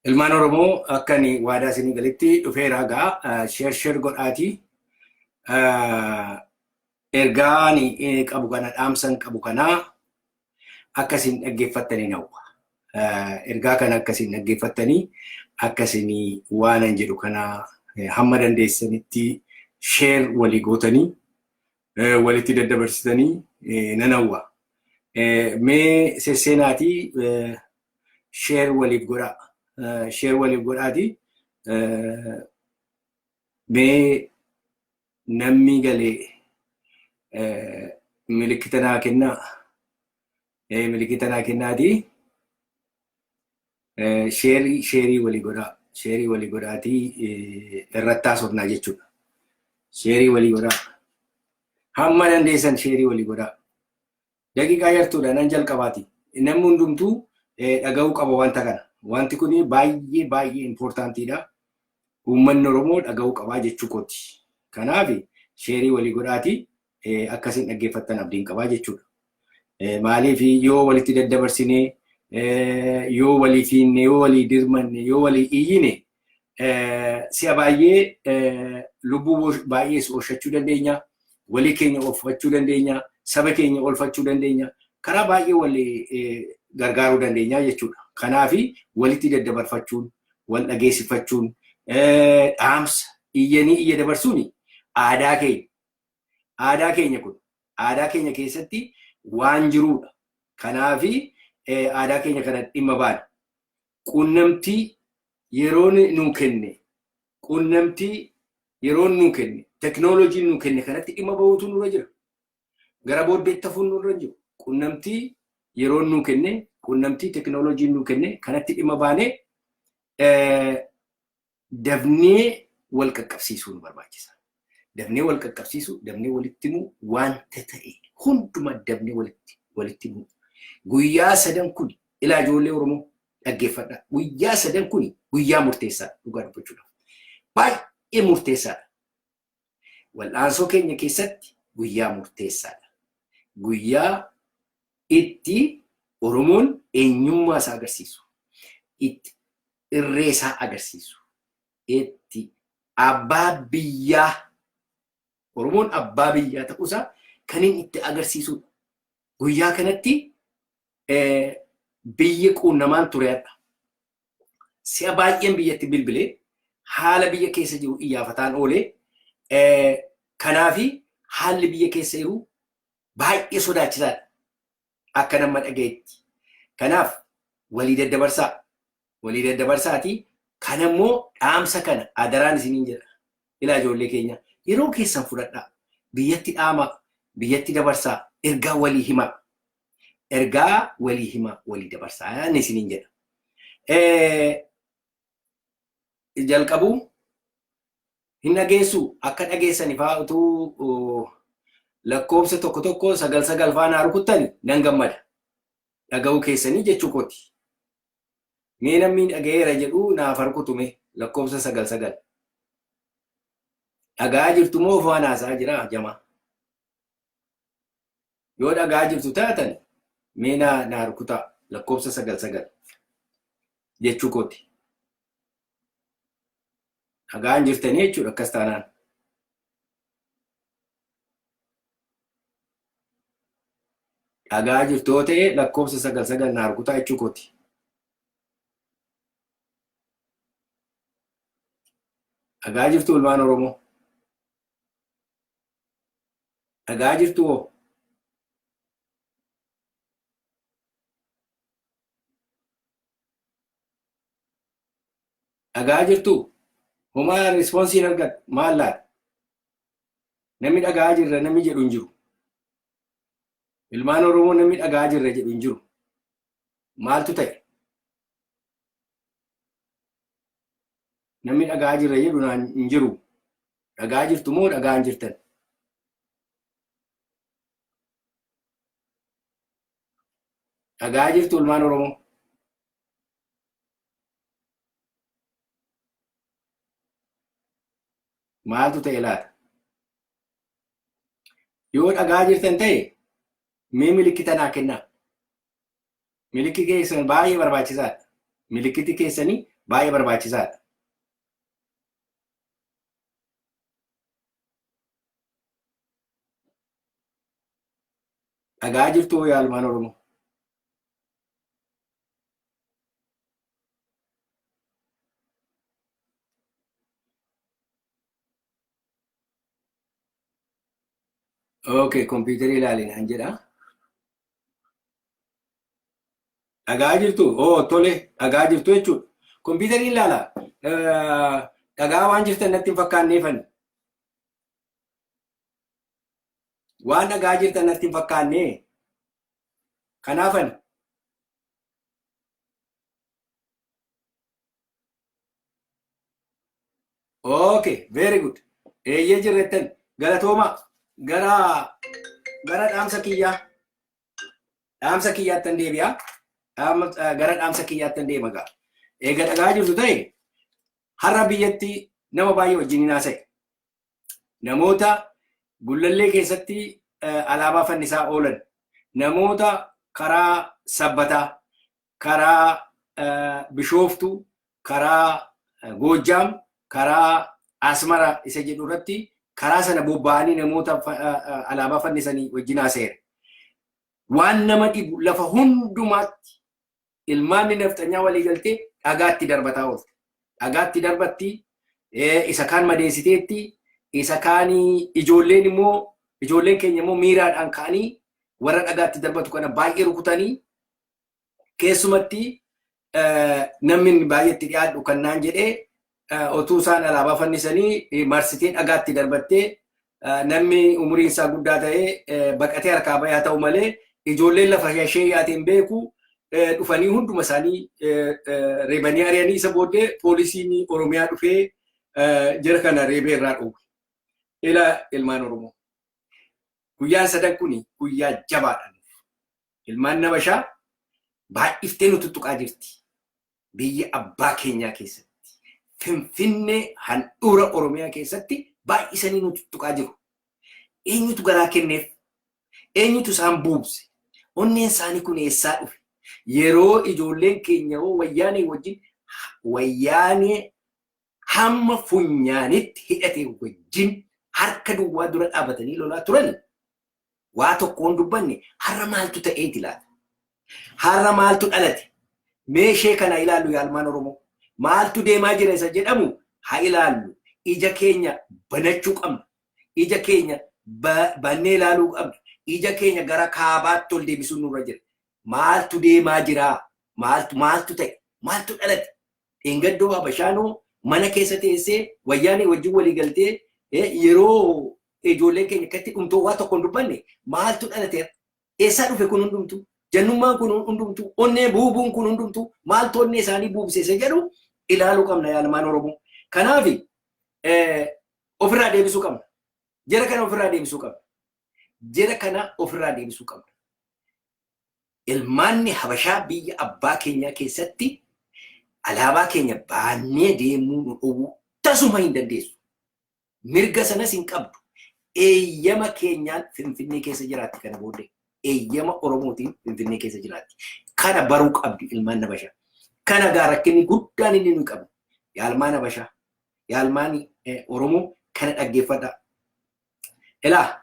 Ilmaan Oromoo akka ani waadaa isinii galitti dhufeera gaa share share godhaatii ergaa ani qabu kana dhaamsan qabu kana akka isin dhaggeeffattanii hawwa. Ergaa kana akka isin dhaggeeffattanii akka isin waanan jedhu kana hamma dandeessanitti share walii gootanii walitti daddabarsitanii nan hawwa. Mee sesseenaatii share waliif godhaa. Share waliif godhaati. Mee namni galee milikkita naa kennaa. Milikkita naa kennaati. Sheerii sheerii walii godhaa. Sheerii walii godhaatii irratti haasofnaa jechuudha. Sheerii walii godhaa. Hamma dandeessan sheerii walii godhaa. Daqiiqaa yartuudha nan jalqabaati. Namni hundumtuu dhaga'uu qaba wanta kana. Wanti kun baay'ee baay'ee importantiidha. Uummanni Oromoo dhaga'uu qabaa jechuu kooti. Kanaaf sheerii walii godhaati akkasiin dhaggeeffattan abdiin qabaa jechuudha. Maaliif yoo walitti daddabarsinee yoo walii fiinne yoo walii dirmanne yoo walii iyyine si'a baay'ee lubbuu baay'ees oolchachuu dandeenya. Walii keenya oolfachuu dandeenya. Saba keenya oolfachuu dandeenya. Karaa baay'ee walii gargaaruu dandeenya jechuudha. Kanaaf walitti daddabarfachuun, wal dhageessifachuun, dhaamsa iyyanii iyya dabarsuun aadaa keenya. Aadaa keenya kun aadaa keenya keessatti waan jiruudha. Kanaaf aadaa keenya kana dhimma baana. Quunnamtii yeroo nuu kenne, quunnamtii yeroo nuu kenne, teknooloojiin nuu kenne kanatti dhimma bahuutu nurra jira. Gara booddeetti hafuun nurra hin jiru. Quunnamtii yeroo nuu kenne, quunnamtii teknooloojiin nuu kenne kanatti dhimma baanee dafnee wal qaqqabsiisuu nu barbaachisa. Dafnee wal qaqqabsiisuu, dafnee walitti himuu wanta ta'e hunduma dafnee walitti walitti himuu. Guyyaa sadan kun ilaa ijoollee Oromoo dhaggeeffadha. Guyyaa sadan kun guyyaa murteessaadha dhugaa dubbachuudhaaf. Baay'ee murteessaadha. Wal'aansoo keenya keessatti guyyaa murteessaadha. Guyyaa itti Oromoon eenyummaa isaa agarsiisu, itti irree isaa agarsiisu, itti abbaa biyyaa Oromoon abbaa biyyaa ta'uusaa kan inni itti agarsiisudha. Guyyaa kanatti biyya quunnamaan ture har'a. Si'a baay'een biyyatti bilbilee haala biyya keessa jiru iyyaafataan oolee kanaafi haalli biyya keessa jiru baay'ee sodaachisaadha. Akka nama dhagayetti. Kanaaf walii daddabarsaa. Walii daddabarsaatii kanammoo dhaamsa kana adaraan isiniin jedha. Ilaa ijoollee keenya yeroo keessan fudhadhaa. Biyyatti dhaamaa. Biyyatti dabarsaa. Ergaa walii himaa. Ergaa walii himaa walii dabarsaa inni isiniin jedha. Jalqabuu hin dhageessu akka dhageessani faa utuu lakkoofsa tokko tokko sagal sagal faa naa rukuttani nan gammada. Dhaga'uu keessanii jechuu kooti. Mee namni dhaga'eera jedhu naaf rukutu mee lakkoofsa sagal sagal. Dhaga'aa jirtu moo ofaan haasa'aa jira jamaa? Yoo dhaga'aa jirtu taatan mee naa naa rukutaa lakkoofsa sagal sagal jechuu kooti. Dhaga'aa hin jirtanii jechuudha akkas taanaan. Dhaga'aa jirtu yoo ta'e lakkoofsa sagal sagal naa rukutaa jechuu kooti. Dhaga'aa jirtu ilmaan Oromoo. Dhaga'aa jirtu hoo? Dhaga'aa jirtu? Homaa rispoonsii hin argadhu. Maal laata? Namni dhaga'aa jirra namni jedhu hin jiru. Ilmaan Oromoo namni dhaga'aa jirra jedhu hin jiru. Maaltu ta'e? Namni dhaga'aa jirra jedhu naan hin jiru. Dhaga'aa jirtu moo dhaga'aa hin jirtan? Dhaga'aa jirtu ilmaan Oromoo? Maaltu ta'e laata? Yoo dhaga'aa jirtan ta'e mee milikkita naa kennaa. Milikki keessan baay'ee barbaachisaadha. Milikkiti keessanii Baay'ee barbaachisaadha. Dhagaa jirtu yaa ilmaan Oromoo. Okay, kompiitarii ilaalinaan jedha. Dhagaa jirtu? Oh, tole, dhagaa jirtu jechuudha. Kompiitarii ilaala. Dhagaa waan jirtan natti hin fakkaanneefani. Waan dhagaa jirtan natti hin fakkaanne. Kanaafani. Okay, very good. Eeyyee jirrettan galatooma gara gara dhaamsa kiyyaa dhaamsa kiyyaattan deebi'a. Gara dhaamsa kiyyaattan deema gaa. Eega dhagaa jirtu ta'e har'a biyyatti nama baay'ee wajjin hin haasa'e. Namoota Gullallee keessatti alaabaa fannisaa oolan, namoota karaa Sabbataa, karaa Bishooftuu, karaa Goojjaam, karaa Asmara isa jedhu irratti karaa sana bobba'anii namoota alaabaa fannisanii wajjin haasa'eera. Waan nama dhibu lafa hundumaatti ilmaanni nafxanyaa walii galtee dhagaatti darbataa oolte. Dhagaatti darbatti isa kaan madeessiteetti isa kaanii ijoolleen immoo ijoolleen keenya immoo miiraadhaan ka'anii warra dhagaatti darbatu kana baay'ee rukutanii keessumatti namni baay'eetti dhiyaadhu kan naan jedhee otuu isaan alaabaa fannisanii marsitee dhagaatti darbattee namni umuriin isaa guddaa ta'ee baqatee harkaa bahee haa ta'u malee ijoolleen lafa ishee yaateen beeku dhufanii hunduma isaanii reebanii ari'anii isa booddee poolisiin Oromiyaa dhufee jara kana reebee irraa dhowwe. Ila ilmaan Oromoo. Guyyaan sadan kun guyyaa jabaadha. Ilmaan Nabashaa baay'iftee nu tuttuqaa jirti. Biyya abbaa keenyaa keessatti. Finfinnee handhuura Oromiyaa keessatti baay'isanii nu tuttuqaa jiru. Eenyutu garaa kenneef? Eenyutu isaan buubse? Onneen isaanii kun eessaa dhufe? Yeroo ijoolleen keenya hoo wayyaanee wajjin wayyaanee hamma funyaanitti hidhate wajjin harka duwwaa dura dhaabatanii lolaa turan waa tokkoon dubbanne har'a maaltu ta'eeti laata? Har'a maaltu dhalate? Mee ishee kana ilaallu yaa ilmaan Oromoo. Maaltu deemaa jira isa jedhamu haa ilaallu. Ija keenya banachuu qabna. Ija keenya bannee ilaaluu qabna. Ija keenya gara kaabaatti ol deebisuun nurra jira. Maaltu deemaa jira? Maaltu maaltu ta'e? Maaltu dhalate? Dheengaddoo Habashaanoo mana keessa teessee wayyaanee wajjin walii galtee yeroo ijoolleen keenya akkatti dhumtoo waa tokko hin dubbanne maaltu dhalateera? Eessaa dhufe kun hundumtuu? Jannummaan kun hundumtuu? Onnee buubuun kun hundumtuu? Maaltu onnee isaanii buubse isa jedhu ilaaluu qabna yaa ilmaan Oromoo. Kanaaf ofirraa deebisuu qabna. Jara kana ofirraa deebisuu qabna. Jara kana ofirraa deebisuu qabna. Ilmaanni Habashaa biyya abbaa keenyaa keessatti alaabaa keenya baannee deemuu nu dhowwuu tasuma hin dandeessu. Mirga sanas hin qabdu. Eeyyama keenyaan Finfinnee keessa jiraatti kana booddee. Eeyyama Oromootiin Finfinnee keessa jiraatti. Kana baruu qabdi ilmaan Habashaa. Kana gaa rakkinni guddaan inni nuyi qabnu. Yaa ilmaan Habashaa, yaa ilmaan Oromoo kana dhaggeeffadhaa. Ilaa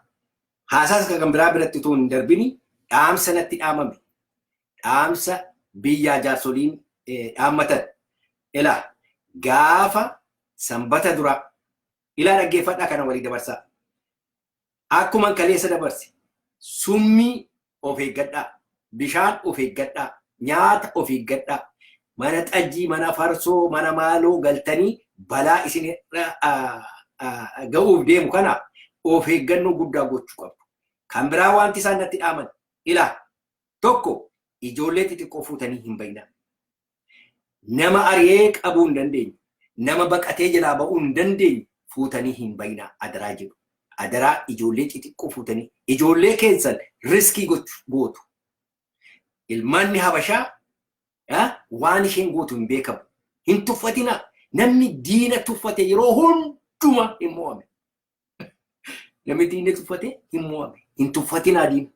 haasaas kan biraa biratti utuu hin darbini dhaamsa natti dhaamame. Dhaamsa biyyaa jaarsoliin dhaammatan. Ilaa gaafa sanbata duraa ilaa dhaggeeffadhaa kana walii dabarsaa. Akkuma kaleessa dabarse summii of eeggadhaa, bishaan of eeggadhaa, nyaata of eeggadhaa, mana xajjii, mana farsoo, mana maaloo galtanii balaa isin ga'uuf deemu kana of eeggannoo guddaa gochuu qabdu. Kan biraa wanti isaan natti dhaaman ilaa tokko ijoollee xixiqqoo fuutanii hin bayinaa. Nama ari'ee qabuu hin dandeenye, nama baqatee jalaa ba'uu hin dandeenye fuutanii hin bayinaa adaraa jedhu. Adaraa ijoollee xixiqqoo fuutanii ijoollee keessan riskii gochuu gootu. Ilmaanni Habashaa waan isheen gootu hin beekamu. Hin tuffatinaa. Namni diina tuffate yeroo hundumaa hin mo'ame. Namni diina tuffate hin mo'ame. Hin tuffatinaa diina.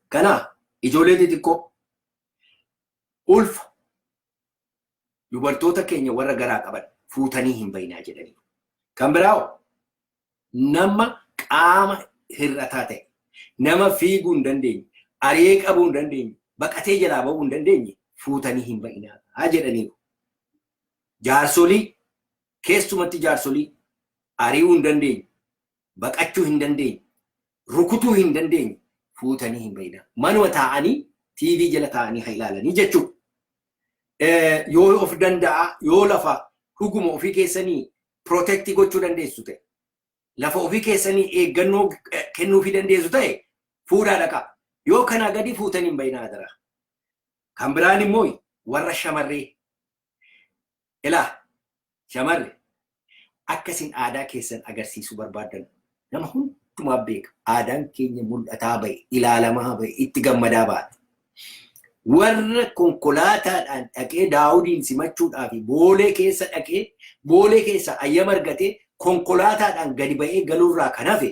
Kanaaf ijoollee xixiqqoo ulfa Dubartoota keenya warra garaa qaban fuutanii hin bayinaa jedhaniiru. Kan biraa, nama qaama hir'ataa ta'e, nama fiiguu hin dandeenye, ari'ee qabuu hin dandeenye, baqatee jalaa ba'uu hin dandeenye fuutanii hin bayinaa jedhaniiru. Jaarsolii, keessumatti jaarsolii ari'uu hin dandeenye, baqachuu hin dandeenye, rukutuu hin dandeenye fuutanii hin bayinaa. Manuma taa'anii TV jala taa'anii haa ilaalanii jechuudha. Yoo of danda'a, yoo lafa dhuguma ofii keessanii protect gochuu dandeessu ta'e, lafa ofii keessanii eeggannoo kennuufii dandeessu ta'e, fuudhaa dhaqaa. Yoo kanaa gadi fuutanii hin bayinaa dara. Kan biraan immoo warra shamarree. Ilaa shamarre, akkasin aadaa keessan agarsiisuu barbaadan nama hundumaa beeka. Aadaan keenya mul'ataa bahe, ilaalamaa bahe, itti gammadaa baate. Warra konkolaataadhaan dhaqee Daawudiin simachuudhaaf Boolee keessa dhaqee, Boolee keessa ayyama argatee konkolaataadhaan gadi ba'ee galuurraa kan hafe,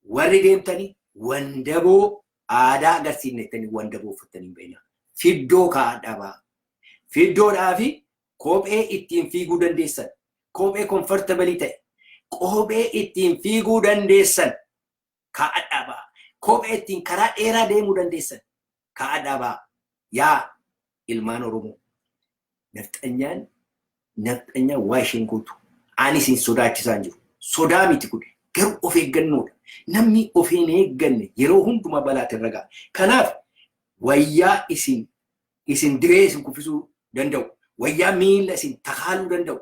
warri deemtanii wandaboo aadaa agarsiifne jettanii wandaboo uffattanii hin bayinaa. Fiddoo kaa'adhaa ba'a. Fiddoodhaa fi kophee ittiin fiiguu dandeessan, kophee comfortable ta'e, kophee ittiin fiiguu dandeessan kaa'adhaa ba'a. Kophee ittiin karaa dheeraa deemuu dandeessan kaa'adhaa ba'a. Yaa ilmaan Oromoo, nafxanyaan waa isheen gootu ani isin sodaachisaa hin jiru. Sodaa miti kun, garuu of eeggannoodha. Namni of hin eegganne yeroo hundumaa balaatti irra ga'a. Kanaaf wayyaa isin diree isin kuffisuu danda'u, wayyaa miila isin takaaluu danda'u,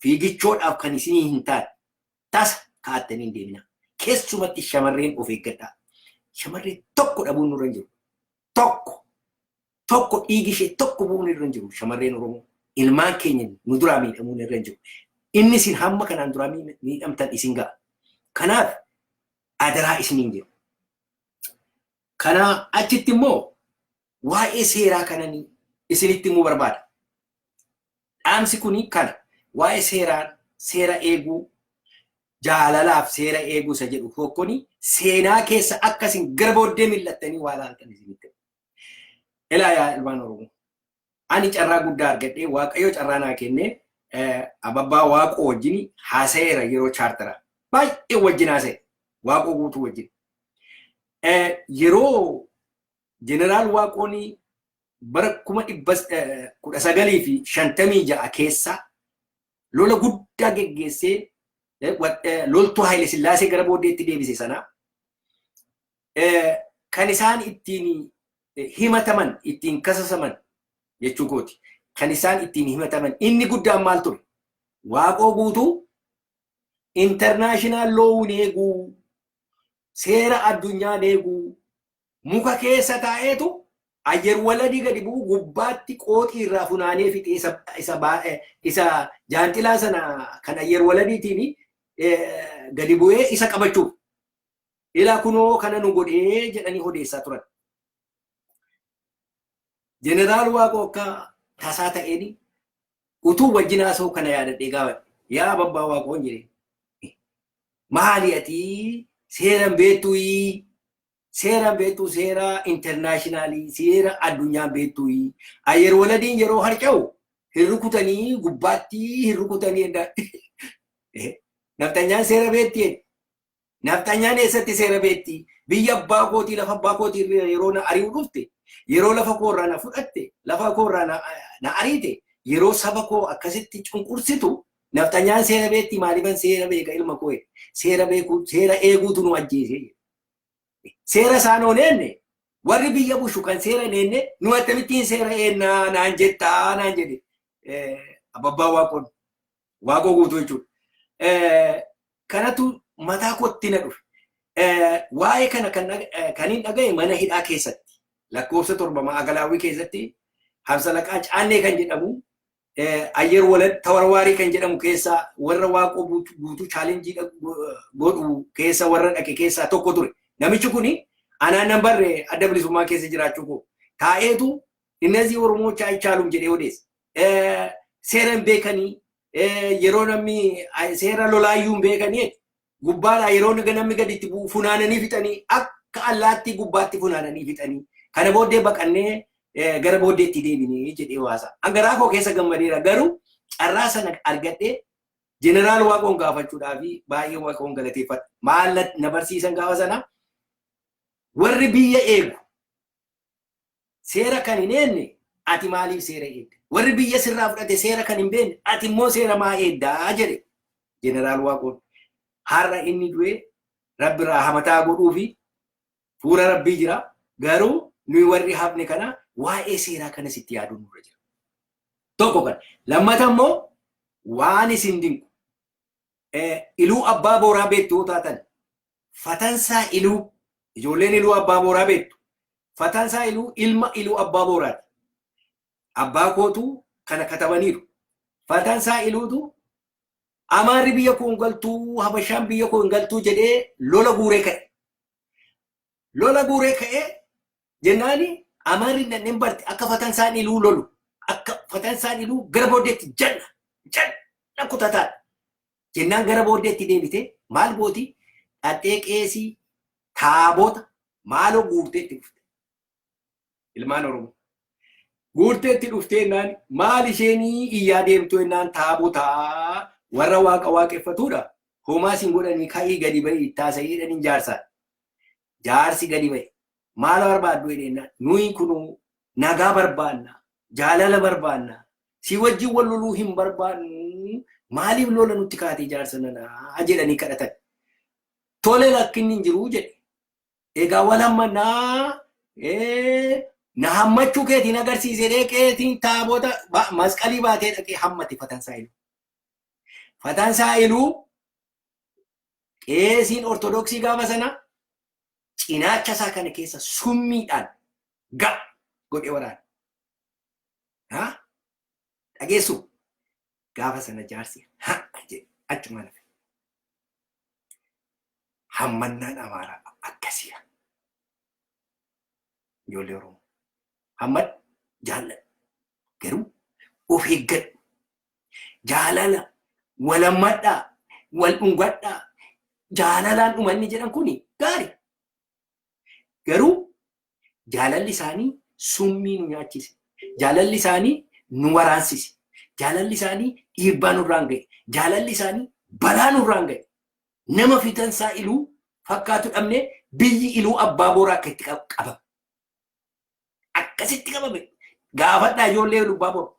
fiigichoodhaaf kan isinii hin taane tasa kaa'attanii hin deemina. Keessumatti shamarreen of eeggadhaa. Shamarree tokko dhabuun nurra hin jiru. Tokko tokko dhiigi ishee tokko bu'uun irra hin jiru shamarreen Oromoo. Ilmaan keenya nu duraa miidhamuun irra hin jiru. Inni isin hamma kanaan duraa miidhamtan isin ga'a. Kanaaf adaraa isiniin jiru. Kanaa achitti immoo waa'ee seeraa kananii isinitti himuu barbaada. Dhaamsi kuni kana, waa'ee seeraan seera eeguu, jaalalaaf seera eeguu isa jedhu tokkoni seenaa keessa akkasin gara booddee mil'attanii waa ilaaltan isinitti. Ilaa yaa ilmaan Oromoo. Ani carraa guddaa argadhee, Waaqayyo carraa naa kennee, ababbaa Waaqoo wajjin haasa'eera yeroo chaartara. Baay'ee wajjin haasa'e. Waaqoo Guutuu wajjin. Yeroo Jeneraal Waaqoon bara 1956 keessa lola guddaa geggeessee loltuu Haayile Sillaasee gara booddeetti deebise sana, kan isaan ittiin himataman, ittiin kasasaman jechuu kooti. Kan isaan ittiin himataman inni guddaan maal ture? Waaqoo Guutuu international law'n eeguu, seera addunyaan eeguu, muka keessa taa'eetu ayyer waladii gadi bu'u gubbaatti qooxii irraa funaanee fixee isa jaanxilaa sana kan ayyer waladiitiin gadi bu'ee isa qabachuuf. Ilaa kunoo kana nu godhee jedhanii odeessaa turan. Jeneraal Waaqoo akka tasaa ta'een utuu wajjin haasa'u kana yaadadhee gaafadhe. "Yaa babbaa Waaqoon," jedhee. "Maali, ati seeran beektuyi? Seeran beektuu, seera international, seera addunyaan beektuyi? Ayyer waladiin yeroo harca'u hin rukutanii, gubbaatti hin rukutanii. Nafxanyaan seera beekti. Nafxanyaan eessatti seera beekti? Biyya abbaa kootii, lafa abbaa kootii yeroo na ari'u dhufte, yeroo lafa koo irraa na fudhatte, lafa koo irraa na ariite, yeroo saba koo akkasitti cunqursitu nafxanyaan seera beekti? Maaliifan seera beeka, ilma koo? Seera beekuu, seera eeguutu nu ajjeese. Seera isaan oon eenne, warri biyya bushu kan seera hin eenne nu akkamittiin seera eennaa naan jettaa?" naan jedhe ababbaa Waaqoon, Waaqoo Guutuu jechuudha. Kanatu mataa kootti na dhufe. Waa'ee kana kan hin dhagaye mana hidhaa keessatti, lakkoofsa 7 maagalaawwii keessatti, Hamsalaqaa Caannee kan jedhamu, ayyer walad tawarwaarii kan jedhamu keessaa, warra Waaqoo Guutuu challenge godhu keessa warra dhaqe keessaa tokko ture. Namichi kuni anaan nan barre Adda Bilisummaa keessa jiraachuu koo taa'eetu "እነዚህ ኦሮሞዎች አይቻሉም" jedhee odeessa. Seera hin beekanii, yeroo namni seera lolaayyuu hin beekanii, gubbaadhaa yeroo namni gadi itti bu'u funaananii fixanii, akka allaattii gubbaatti funaananii fixanii, kana booddee baqannee Gara booddeetti deebinee jedhee waasa. Garaa koo keessa gammadeera, garuu carraa sana argadhee Jeneraal Waaqoon gaafachuudhaa fi baay'ee Waaqoon galateeffadha. Maal na barsiisan gaafa sana? Warri biyya eegu seera kan hin eegne, ati maaliif seera eegda? Warri biyya sirraa fudhate seera kan hin beekne, ati immoo seera maa eegdaa jedhe Jeneraal Waaqoon. Har'a inni du'ee, Rabbi irraa hamataa godhuu fi fuula Rabbii jira. Garuu nuyi warri hafne kana waa'ee seeraa kana sitti yaaduun nurra jira. Tokko kana. Lammata immoo waan isin dinqu, Iluu Abbaa Booraa beektu yoo taatan, Fatansaa Iluu, ijoolleen Iluu Abbaa Booraa beektu. Fatansaa Iluu ilma Iluu Abbaa Booraati. Abbaa kootu kana katabaniiru. Fatansaa Iluutu "Amaarri biyya koo hin galtuu, Habashaan biyya koo hin galtuu" jedhee lola guuree ka'e. Lola guuree ka'ee jennaani Amaarri nanneen barte akka Fatansaan Iluu lolu, akka Fatansaan Iluu gara booddeetti janna janna kutataadha. Jennaan gara booddeetti deebite. Maal gooti? Dhadhee qeesii taabota maaloo guurteetti dhufte. Ilmaan Oromoo. Guurteetti dhuftee jennaan, "Maal isheenii iyyaa deemtu?" jennaan, "Taabotaa warra Waaqa waaqeffatuudha. Homaa sin godhanii, ka'ii gadi ba'i ittaasa'ii" jedhaniin jaarsaan. Jaarsi gadi ba'e. "Maal barbaaddu?" jedheenna. "Nuyi kunuu nagaa barbaanna. Jaalala barbaanna. Si wajjin wal loluu hin barbaannu. Maaliif lola nutti kaatee, jaarsa nanaa?" jedhanii kadhatan. "Tole, lakkinni hin jiruu" jedhe. "Egaa wal hammannaa, na hammachuu keetiin agarsiise." Qeetiin taabota masqalii baatee dhaqee hammate Fatansaa Iluu. Fatansaa Iluu qeesiin Ortodoksii gaafa sana cinaacha isaa kana keessa summiidhaan ga godhe waraana. Dhageessu, gaafa sana jaarsi ha jedhe, achumaan hafe. Hammannaan Amaaraa akkasiidha. Ijoollee Oromoo. Hammadhu, jaalladhu. Garuu of eeggadhu. Jaalala wal hammadhaa, wal dhungadhaa, jaalalaan dhumanni jedhan kuni gaari. Garuu jaalalli isaanii summii nu nyaachise. Jaalalli isaanii nu waraansise. Jaalalli isaanii dhiibbaa nurraan ga'e. Jaalalli isaanii balaa nurraan ga'e. Nama Fitansaa Iluu fakkaatu dhabne, biyyi Iluu Abbaa Booraa akka itti qabame. Akkasitti qabame. Gaafadhaa ijoollee Iluu Abbaa Booraa.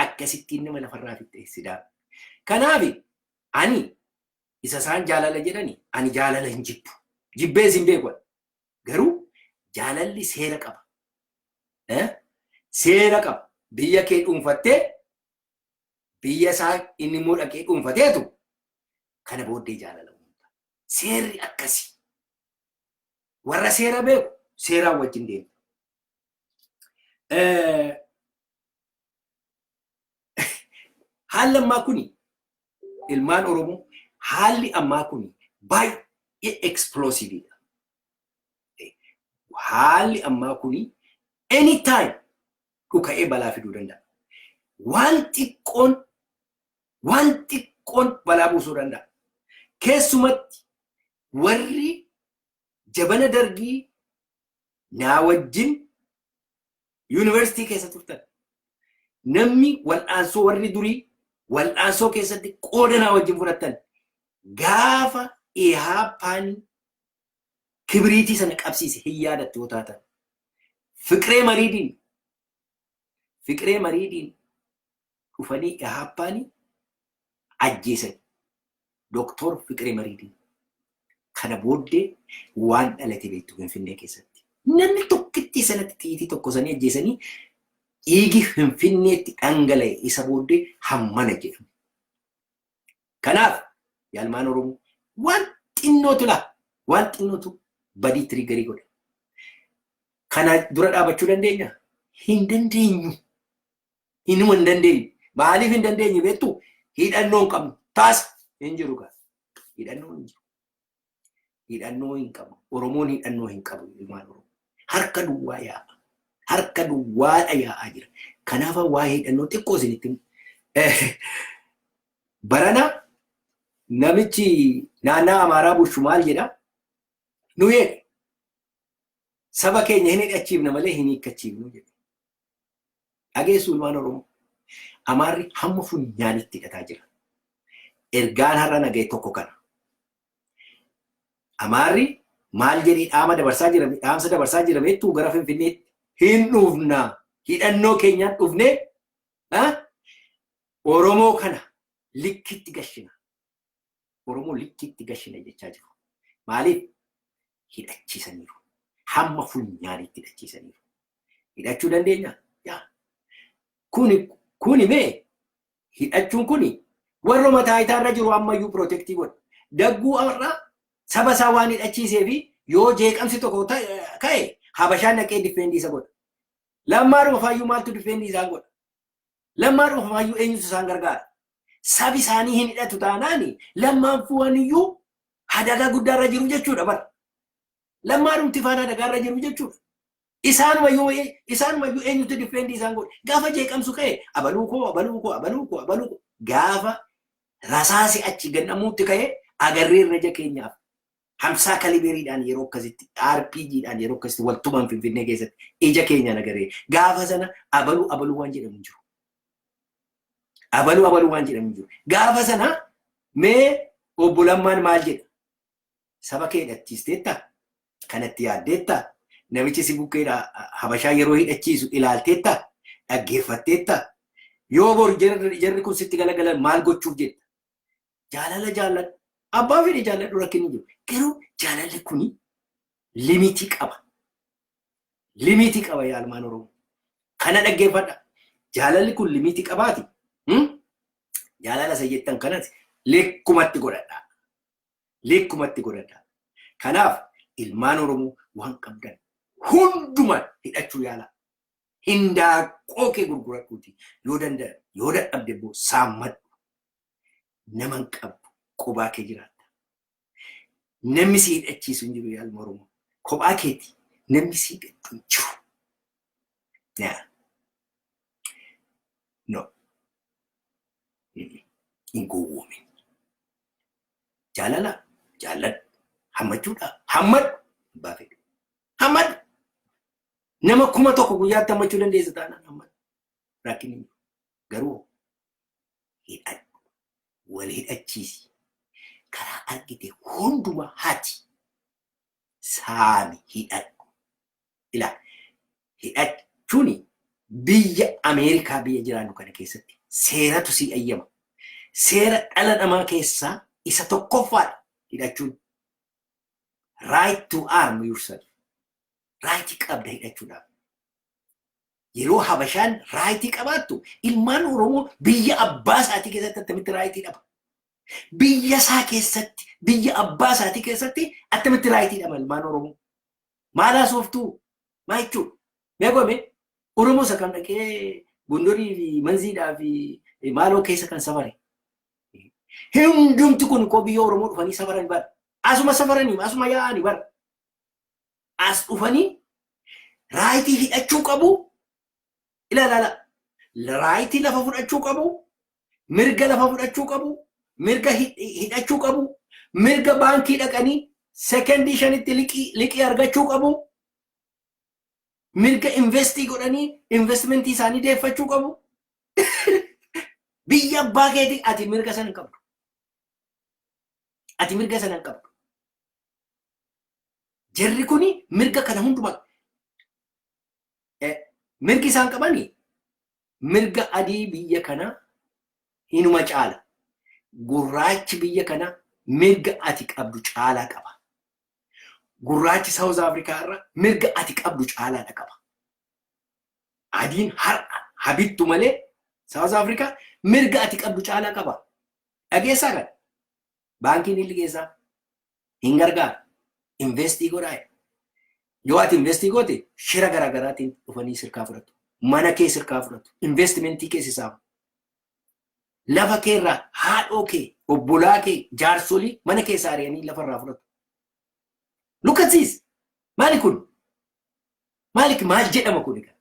Akkasittiin nama lafarraa fixxe sidaa. Kanaaf ani isa isaan jaalala jedhani, ani jaalala hin jibbu. Jibbees hin beeku. Garuu jaalalli seera qaba. Seera qaba. Biyya kee dhuunfattee, biyya isaa inni immoo dhaqee dhuunfateetu, kana booddee jaalala uumta. Seerri akkasii. Warra seera beeku seeraan wajjin deema. Haalli ammaa kuni, ilmaan Oromoo, haalli ammaa kuni baay'ee explosive dha. Haalli ammaa kuni anytime dhuka'ee balaa fiduu danda'a. Waan xiqqoon, waan xiqqoon balaa buusuu danda'a. Keessumatti warri jabana Dargii naa wajjin yuunivarsiitii keessa turtan. Namni wal'aansoo, warri durii wal'aansoo keessatti qooda naa wajjin fudhattan, gaafa Ihaappaan kibriitii sana qabsiise hin yaadattu yoo taatan. Fiqiree Mariidiin dhufanii Ihaappaan ajjeesan. Doktor Fiqiree Mariidiin. Kana booddee waan dhalate beektu Finfinnee keessatti. Namni tokkitti sanatti xiitii tokko sanii ajjeesanii, dhiigi Finfinneetti dhangala'e isa booddee hammana jedhamu. Kanaaf yaalmaan Oromoo, waan xinnootu laa, waan xinnootu badii trigger godha. Kana dura dhaabachuu dandeenya? Hin dandeenyu. Hinuma hin dandeenyu. Maaliif hin dandeenyu beektu? Hidhannoo hin qabnu. Taas hin jiru gaa. Hidhannoo hin jiru. Hidhannoo hin qabu. Oromoon hidhannoo hin qabu, ilmaan Oromoo. Harka duwwaa yaa'a. Harka duwwaadha yaa'aa jira. Kanaaf waa'ee hidhannoo xiqqoo isinitti barana namichi naannaa Amaaraa bulchu maal jedha? Nu jedhe. Saba keenya hin hidhachiifna malee hin hiikkachiifnu jedhe. Dhageessu, ilmaan Oromoo. Amaarri hamma funyaanitti hidhataa jira. Ergaan har'a naga'e tokko kana. Amaarri maal jedhee dhaama dabarsaa jira, dhaamsa dabarsaa jira beektuu? Gara Finfinneetti hin dhufna. Hidhannoo keenyaan dhufnee Oromoo kana likkitti gashina. Oromoo likkitti gashina jechaa jiru. Maaliif? Hidhachiisaniiru. Hamma funyaanitti hidhachiisaniiru. Hidhachuu dandeenya? Yaa. Kuni mee hidhachuun kuni warra taayitaa irra jiru ammayyuu protect godha. Dagguu har'a saba isaa waan hidhachiisee fi yoo jeeqamsi tokko ka'e, Habashaan dhaqee defend isa godha. Lammaadhuma faayyuu maaltu defend isaan godha? Lammaadhuma faayyuu eenyutu isaan gargaara? Sabi isaanii hin hidhatu taanaani, lammaan fuwaniyyuu hadagaa guddaarra jiru jechuudha bara. Lammaadhumti faana hadagaarra jiru jechuudha. Isaanumayyuu eenyutu defend isaan godha? Gaafa jeeqamsu ka'e, abaluu koo, abaluu koo, abaluu koo, abaluu koo, gaafa rasaasi achi gannamuutti ka'e, agarreerra ija keenyaaf. Hamsaa kaliberiidhaan yeroo akkasitti, RPGdhaan yeroo akkasitti waltumaan Finfinnee keessatti ija keenyaan agarree, gaafa sana abaluu abaluu waan jedhamu hin jiru. Abaluu abaluu waan jedhamu hin jiru. Gaafa sana mee obbo Lammaan maal jedha? Saba kee hidhachiisteetta? Kanatti yaaddeetta? Namichi si bukkeedha Habashaa yeroo hidhachiisu ilaalteetta? Dhaggeeffatteetta? Yoo bor jarri kun sitti galagalan maal gochuuf jetta? Jaalala jaalladhu. Abbaa fedhe jaalladhu, rakkinni jiru. Garuu jaalalli kuni limit qaba. Limit qaba, yaa ilmaan Oromoo. Kana dhaggeeffadha. Jaalalli kun limit qabaati. Jaalala isa jettan kanas likkumatti godhadha. Likkumatti godhadha. Kanaaf ilmaan Oromoo, waan qabdan hundumaan hidhachuu yaala. Hindaaqqoo kee gurguradhuuti. Yoo danda'an, yoo dadhabde immoo saammadhu. Nama hin qabdu, qobaa kee jiraatta. Namni si hidhachiisu hin jiru, yaa ilma Oromoo. Kophaa keeti, namni si hidhatu hin jiru. Yaa. No. Hin gowwoomin. Jaalala jaalladhu. Hammachuudha. Hammadhu. Abbaa fedhu. Hammadhu. Nama 1000 guyyaatti hammachuu dandeessa taanaan hammadhu. Rakkinni hin jiru. Garuu hidhadhu. Wal hidhachiisi. Karaa argite hundumaa hati. Saami, hidhadhu. Ilaa, hidhachuun biyya Ameerikaa biyya jiraannu kana keessatti seeratu sii ayyama. Seera dhala namaa keessaa isa tokkoffaadha hidhachuun. Right to arm yourself. Right qabda hidhachuudhaaf. Yeroo Habashaan right qabaattu, ilmaan Oromoo biyya abbaa isaatii keessatti attamitti right dhaba? Biyya isaa keessatti, biyya abbaa isaatii keessatti attamitti right dhaba ilmaan Oromoo? Maal haasoftuu? Maa jechuudha? Mee gome Oromoo isa kan dhaqee Gondorii fi Manziidhaa fi maaloo keessa kan safare. Hundumti kun koo biyya Oromoo dhufanii safaran bara. Asuma safaranii, asuma yaa'anii bara. As dhufanii right hidhachuu qabu. Ilaala, right lafa fudhachuu qabu. Mirga lafa fudhachuu qabu. Mirga hidhachuu qabu. Mirga baankii dhaqanii sekendii 5tti liqii argachuu qabu. Mirga invest godhanii investment isaanii deeffachuu qabu. Biyya abbaa keetii ati mirga sana hin qabdu. Ati mirga sana hin qabdu. Jarri kuni mirga kana hundumaa, mirgi isaan qabani mirga adii biyya kana hinuma caala. Gurraachi biyya kana mirga ati qabdu caalaa qaba. Gurraachi South Africa irra mirga ati qabdu caalaadha qaba. Adiin har'a habittu malee South Africa mirga ati qabdu caalaa qaba. Dhageessaa kana. Baankiin hin liqeessaa. Hin gargaara. Invest godhaa. Yoo ati invest goote, shira garaagaraatiin dhufanii sirkaa fudhatu. Mana kee sirkaa fudhatu. Investment kee si saamu. Lafa kee irraa haadhoo kee, obbolaa kee, jaarsolii mana keessaa ari'anii lafa irraa fudhatu. Look at this. Maali kun? Maali, maal jedhama kun egaa?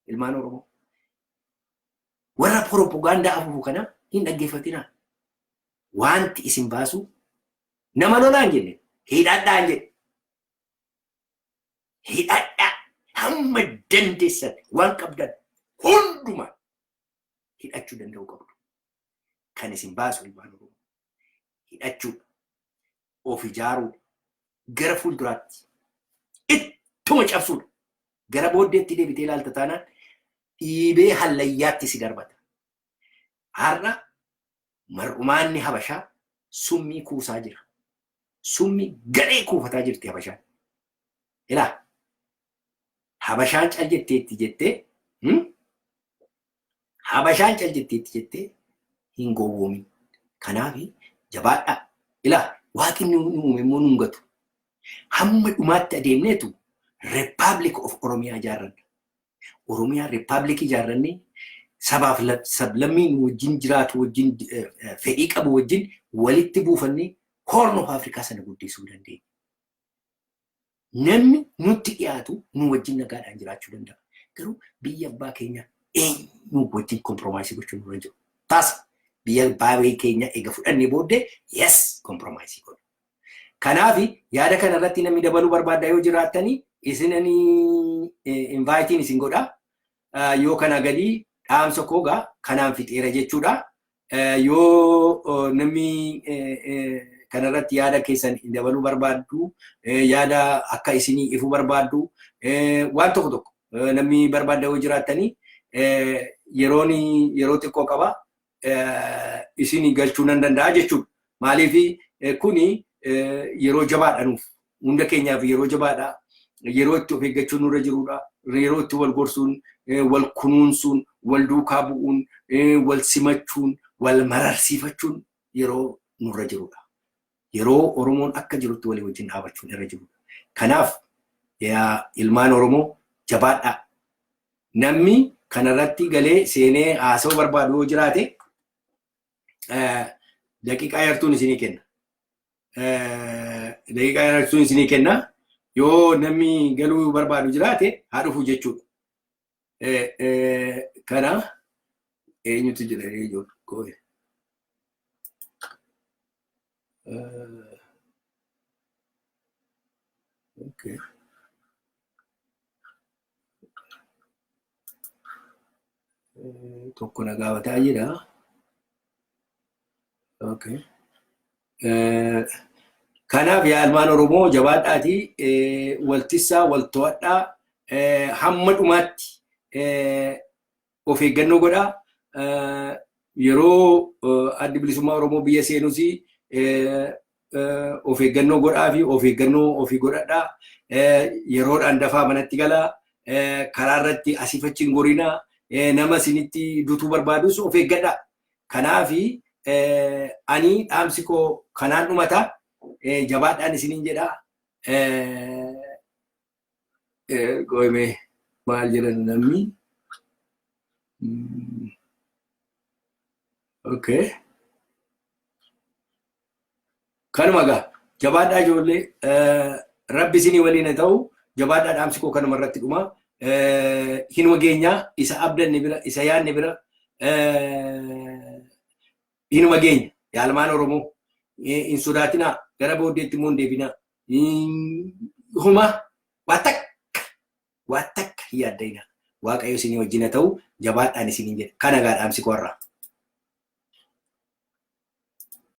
Ilmaan Oromoo. Warra propagaandaa afuufu kana hin dhaggeeffatinaa. Wanti isin baasu, nama lolaan jenne, hidhadhaan jedhe. Hidhadhaa hamma dandeessan waan qabdan hundumaa hidhachuu danda'uu qabdu. Kan isin baasu ilmaan Oromoo hidhachuudha. Of ijaaruudha. Gara fuulduraatti ittuma cabsuudha. Gara booddeetti deebitee ilaalta taanaan dhiibee hallayyaatti si darbata. Har'a mar'umaanni Habashaa summii kuusaa jira. Summii gadhee kuufataa jirti Habashaan. Ilaa Habashaan cal jetteetti jettee Habashaan cal jetteetti jettee hin gowwoomin. Kanaaf jabaadhaa. Ilaa waaqni nu uume immoo nu hin gatu. Hamma dhumaatti adeemneetu Republic of Oromiyaa ijaarranna. Oromiyaa Republic ijaarrannee sabaaf sablammiin wajjin jiraatu wajjin fedhii qabu wajjin walitti buufannee Horn of Africa sana guddisuu dandeenya. Namni nutti dhiyaatu nu wajjin nagaadhaan jiraachuu danda'a. Garuu biyya abbaa keenya eenyu wajjin compromise gochuu nurra jiru. Taas biyya abbaa keenya eega fudhannee booddee yes compromise godhu. Kanaaf yaada kana irratti namni dabaluu barbaadda yoo jiraattanii isinanii invite isin godha. Yoo kana gadii dhaamsa koogaa kanaan fixeera jechuudha. Yoo namni kanarratti yaada keessan dabaluu barbaaddu, yaada akka isinii ifuu barbaaddu, waan tokko tokko namni barbaadda yoo jiraattanii yeroon yeroo xiqqoo qaba isin galchuu nan danda'a jechuudha. Maaliif kuni yeroo jabaadha nuuf hunda keenyaaf yeroo jabaadha. Yeroo itti of eeggachuun nurra jirudha. Yeroo itti wal gorsuun, wal kunuunsuun, wal duukaa bu'uun, wal simachuun, wal mararsiifachuun yeroo nurra jirudha. Yeroo Oromoon akka jirutti walii wajjin dhaabachuun irra jirudha. Kanaaf yaa ilmaan Oromoo jabaadhaa. Namni kanarratti galee seenee haasa'uu barbaadu yoo jiraate daqiiqaa yartuun isinii kenna. Daqiiqaa yartuun isinii kenna. Yoo namni galuu barbaadu jiraate haa dhufu jechuudha. Kana eenyutu jira ijoollee? Okay. Tokko na gaafataa jira. Okay. Kanaaf yaa ilmaan Oromoo jabaadhaatii waltissaa wal to'adhaa hamma dhumaatti of eeggannoo godhaa. Yeroo addi bilisummaa Oromoo biyya seenus of eeggannoo godhaa fi of eeggannoo ofii godhadhaa. Yeroodhaan dafaa manatti galaa. Karaa irratti asiif achi hin gorinaa. Nama isinitti dutuu barbaadus of eeggadhaa. Kanaafi ani dhaamsi koo kanaan dhumata. Jabaadhaan isiniin jedha. Qo'imee maal jedhan namni? Okay. Kanuma egaa jabaadhaa ijoollee rabbi isinii waliin haa ta'u jabaadhaa dhaamsi koo kanuma irratti dhuma. Hinuma geenyaa isa abdanne bira isa yaadne bira hinuma geenya yaa ilmaan Oromoo hin sodaatinaa gara booddeetti immoo hin deebinaa. Huma waa takka waa takka hin yaadda'inaa. Waaqayyo isinii wajjin haa ta'u jabaadhaan isiniin jedha. Kana egaa dhaamsi koo har'aa.